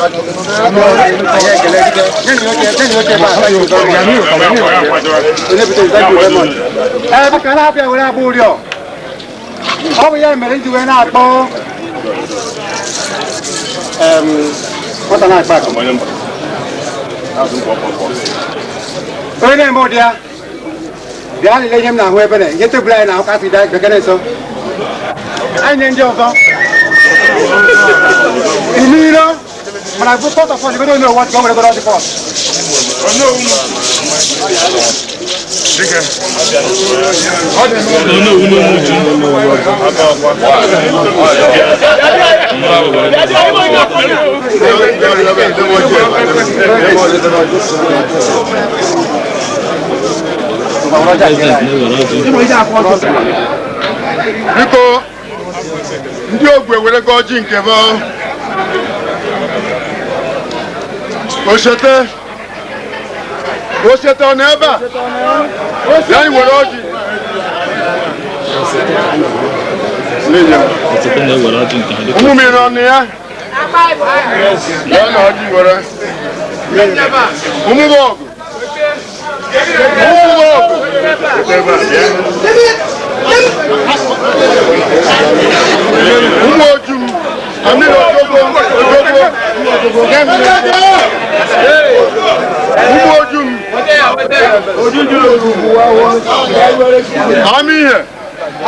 Anyị ekele dike. Nye na oche, nye na oche ebe a. Thank you very much. Onye bute, thank you very much. Ee, biko na-abịa were agba ụrịọ. Ọ bụ ya mere nji wee na-akpọ nwata na-akpa akụ. Onye na-eme ụdị ya bịa lelee ihe m na-ahụ ebe na ihe tebụl anyị na-ahụ kasị dị bekere nso anyị nye ndị ọzọ ime mana bụ pọt ọfọdụ godo onye ụwa ka o were godo ọdị pọt. Biko, ndị ogwe were gị ọjị nke bụ osote osote ọ nọ ebe a bịa anyị were ọjị. Ụmụ mmiri ọnụ ya bịa na ọjị were ụmụ ọgụ ụmụ ọgụ ụmụ ojum amịrị odogbo odogbo ụmụ ojum amị ihe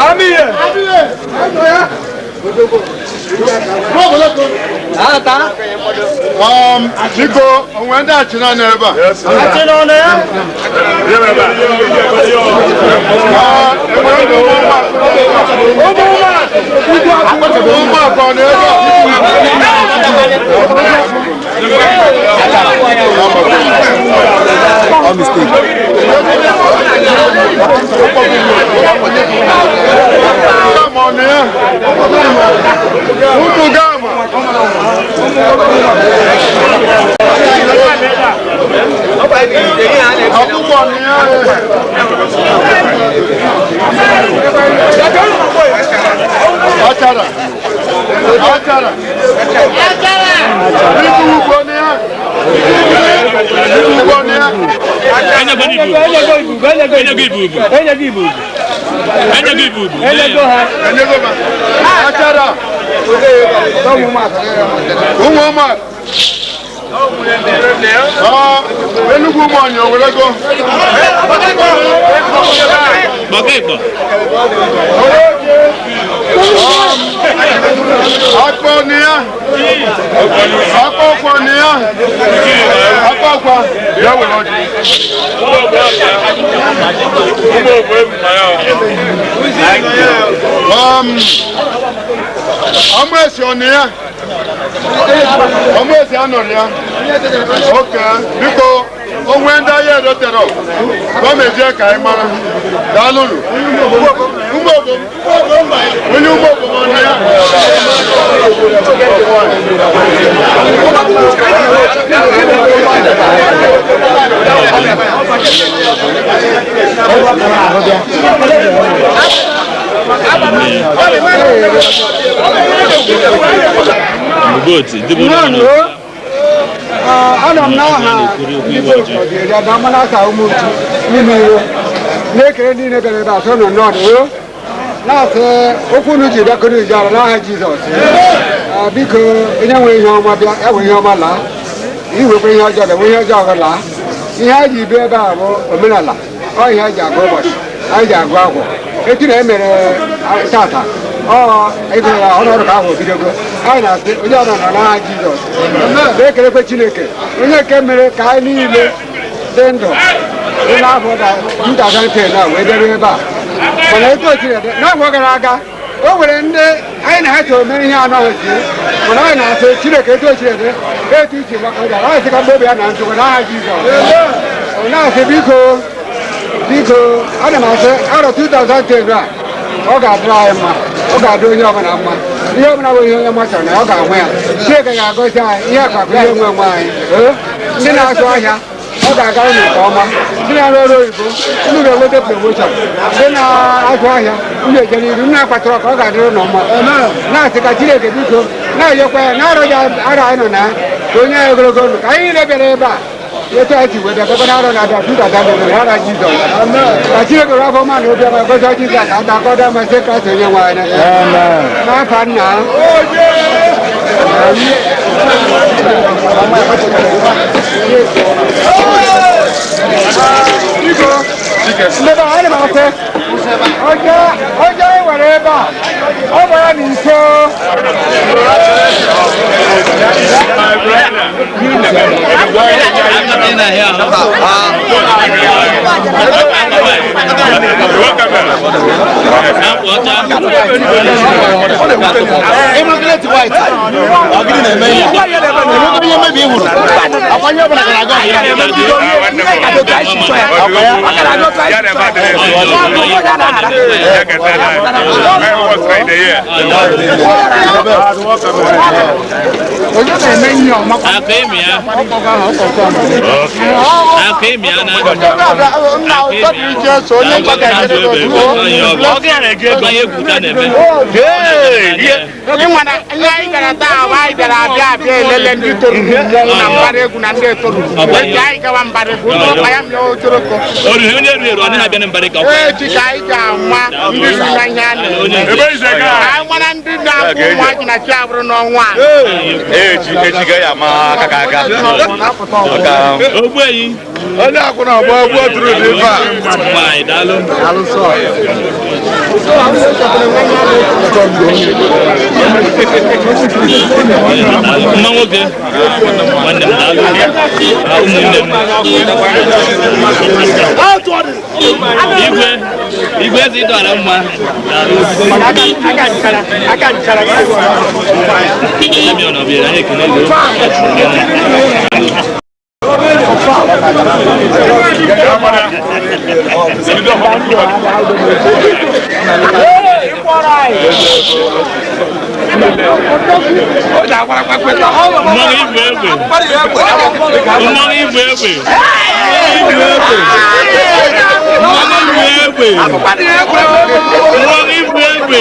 amị ihe biko onwe ndị achịna nọ ebe a enwere ndị ụmụaka nọ ebe a. Gama ọ nọ ya? Ụmụ gama. Akwụkwọ nọ ya. Achara. Achara. Ibu ugbo nọ ya. Ibu ugbo nọ ya. Enyego m. Achara. Ụmụ ụmụ Enugwu ụmụ ọnyị o were go. Akpọ ni ya. Akpọ ọkwa ni ya. Akpọ ọkwa. Bịa were ọjị. Amaesi ọ nọ ya? Amaesi anọrọ ya? Oke, biko, onwe ndị ahịa edotere gọọmenti ka anyị mara. Daalụnụ. Ụmụ obom, onye ụmụ obom ọ nọ ya? Anọ m n'aha ndị vootu ọdịrị ada mmanụ aka ụmụ uchu n'ime iro na-ekele ndị niile bịara ebe a sọ nọ nnọọ na-asị okwu unu ji bịakọrọ iji ara n'aha Jizọs. Biko onye nwe ihe ọma bịa ya nwee ihe ọma laa, iwekwa ihe ọjọọ bịa nwee ihe ọjọọ laa. Ihe anyị ji bịa ebe a bụ omenala, ọ ihe anyị ji agụ ụbọchị, anyị ji agụ agwụ. Etu na emere tata ọ ego ya ọnọdụ ka ahụ bidogo. Anyị na-asị onye ọbụla nọ n'aha Jizọs na-ekelekwe Chineke onye nke mere ka anyị niile dị ndụ dị n'afọ 2010 a wee bịaruo ebe a. Mana etu o siri dị n'afọ gara aga o nwere ndị anyị na ha so mee ihe anọghịzi, mana anyị na-asị Chineke etu o siri dị etu uche gbakọjara anyị sị ka mgbe obi ya na ntụkwa n'aha Jizọs. Ọ na-asị biko biko ana m asị arọ 2010 a ọ ga-adịrị anyị mma, ọ ga-adị onye ọbụla mma. Ihe ọbụla bụ ihe onye mma chọrọ na ọ ga-ahụ ya. Chineke ga-agọzi anyị, ihe akpakọ ihe nwe nwe anyị. Ndị na-azụ ahịa ọ ga-agara unu nke ọma, ndị na-arụ ọrụ oyibo unu ga-enweta promotion, ndị na-azụ ahịa unu eje n'iru, ndị na-akpatara ka ọ ga-adịrị unu mma. Na-asị ka Chineke biko na-ayọkwa ya na arọ ya arọ anyị nọ na ya Ka onye anyị ogologo ndụ ka anyị niile bịara ebe a etu anyị si wee bịa gọgọ n'arọ na-abịa tụdata ndụ ha na Jizọs ka Chineke were afọ ọma na obi ọma gozie Jizọs ka ata akọda masị Kraịst onye nwe anyị n'afa nna. Biko, ndị be anyị na-asị ọjọọ e nwere ebe a ọ gbara na ise. Immaculate white. Ọ gịnị na-eme ihe? Enwekwa ihe mmebi ị hụrụ? Akwa ihe ọbụla gara aga ọbụla. Ịnwana ihe anyị gara taa bụ anyị bịara abịa abịa elele ndị toruru mmọnwụ na mbara egwu na ndị etoruru eji anyị gawa mbara egwu ụlọ ụka ya mịa ojoroko. Oriri onye ruru eru ọ naghị abịa na mbara ka ọ echi ka anyị ga-ama ndị si na ihe a na-eme ka anyị mara ndị na-akwụ ụmụazị na chi abụrụ n'ọnwa a. Echi echi ga ya ama aka ka aka. Maka ogbueyi Onye akwụna agba egwu oturu dị ife a. Nwaanyị, daalụ. Mma nwoke nwanne m, daalụ. Ah, ụmụnne m, igwe igwe eze ịdọrọ mma, daalụ. Simeon Obiora, anyị ekele gị. Mmanwụ igwe egbe, mmanwụ igwe egbe, mmanwụ igwe egbe, mmanwụ igwe egbe.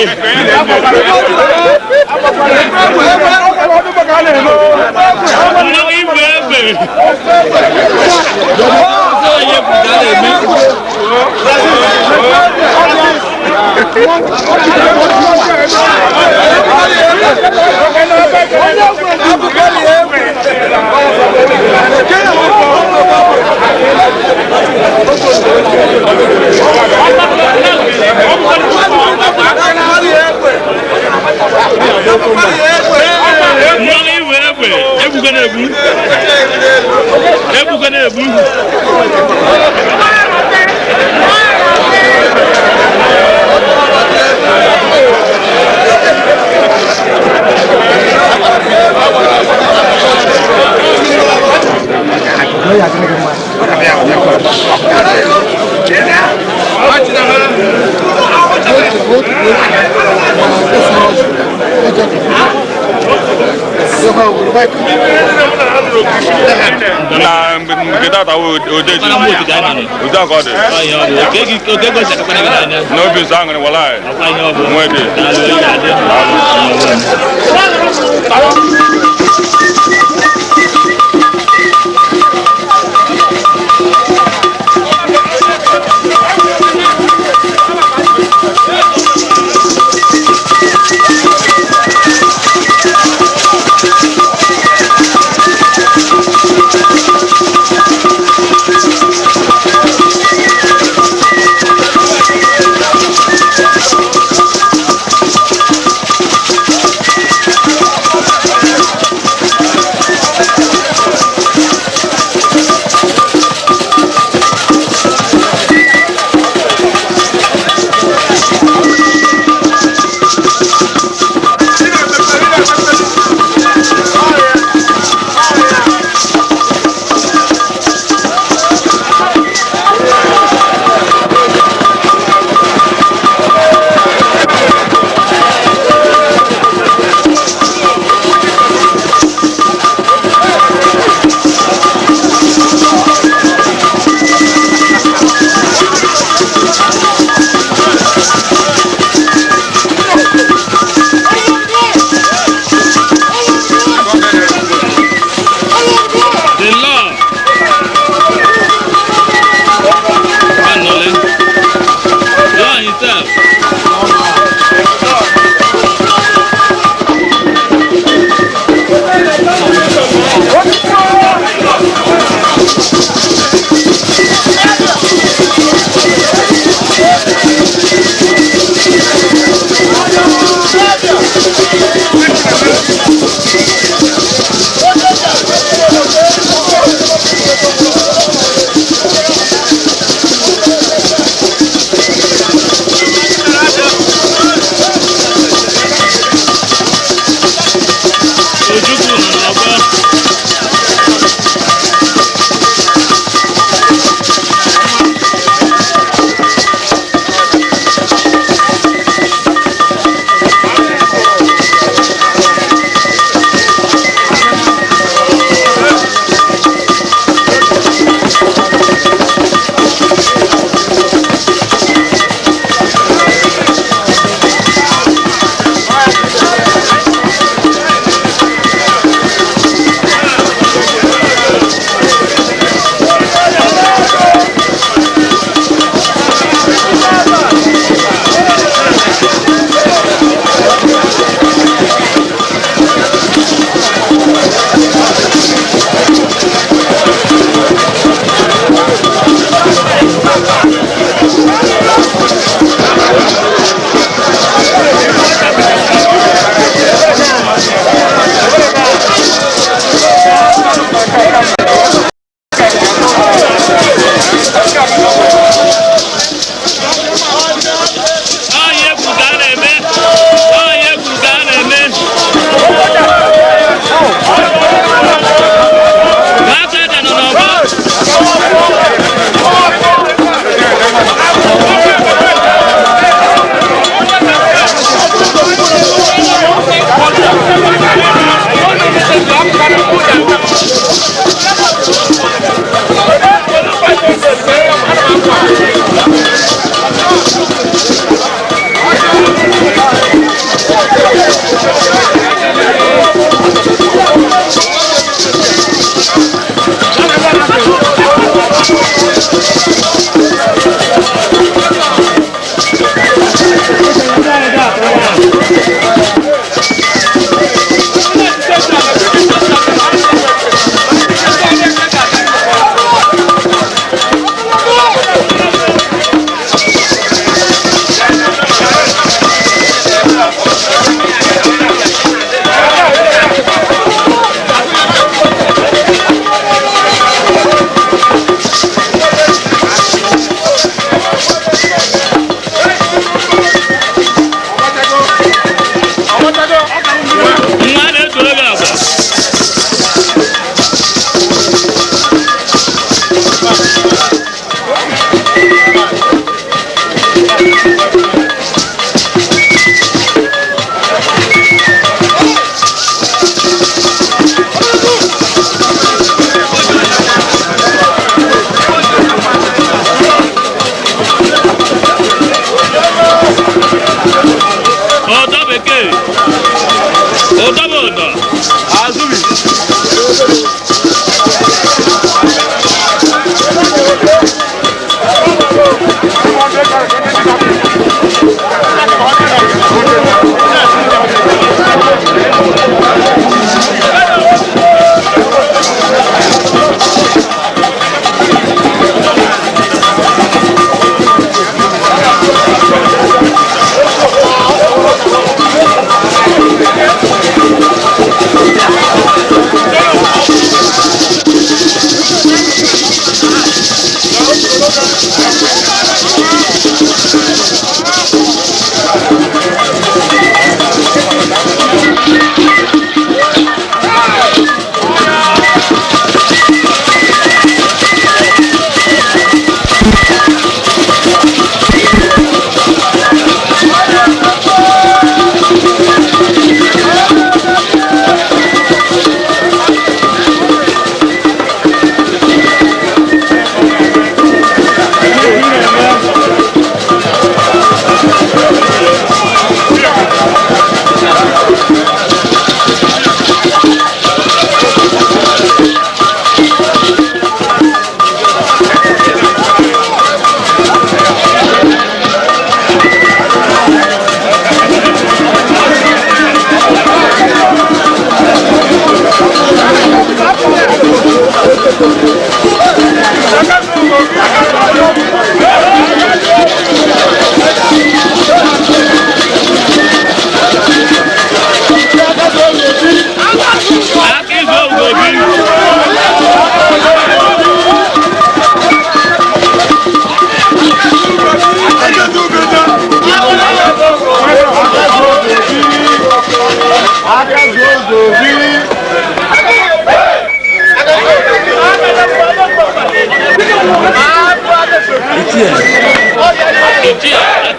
Mmanwụ igwe egbe. Onye pụtara eme. Mmanwụ igwe egbe, egbugo na-egbu, egbugo na-egbu. Na nke tata wụ odeji. Mana mgbe otu ka anyị nọ. Otu a ka ọ dị. Ọ ihe ọ bụ. Oke ego si akakwana gị n'anya. N'obi nsọ aṅụrị wala anyị. Ọkwa ihe ọ bụ. Nwe dị. Daalụ, ị ga-adị. Thank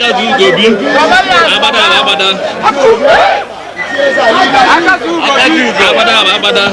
Aka ji ugo bi. Agbada bụ agbada. Agbada bụ agbada.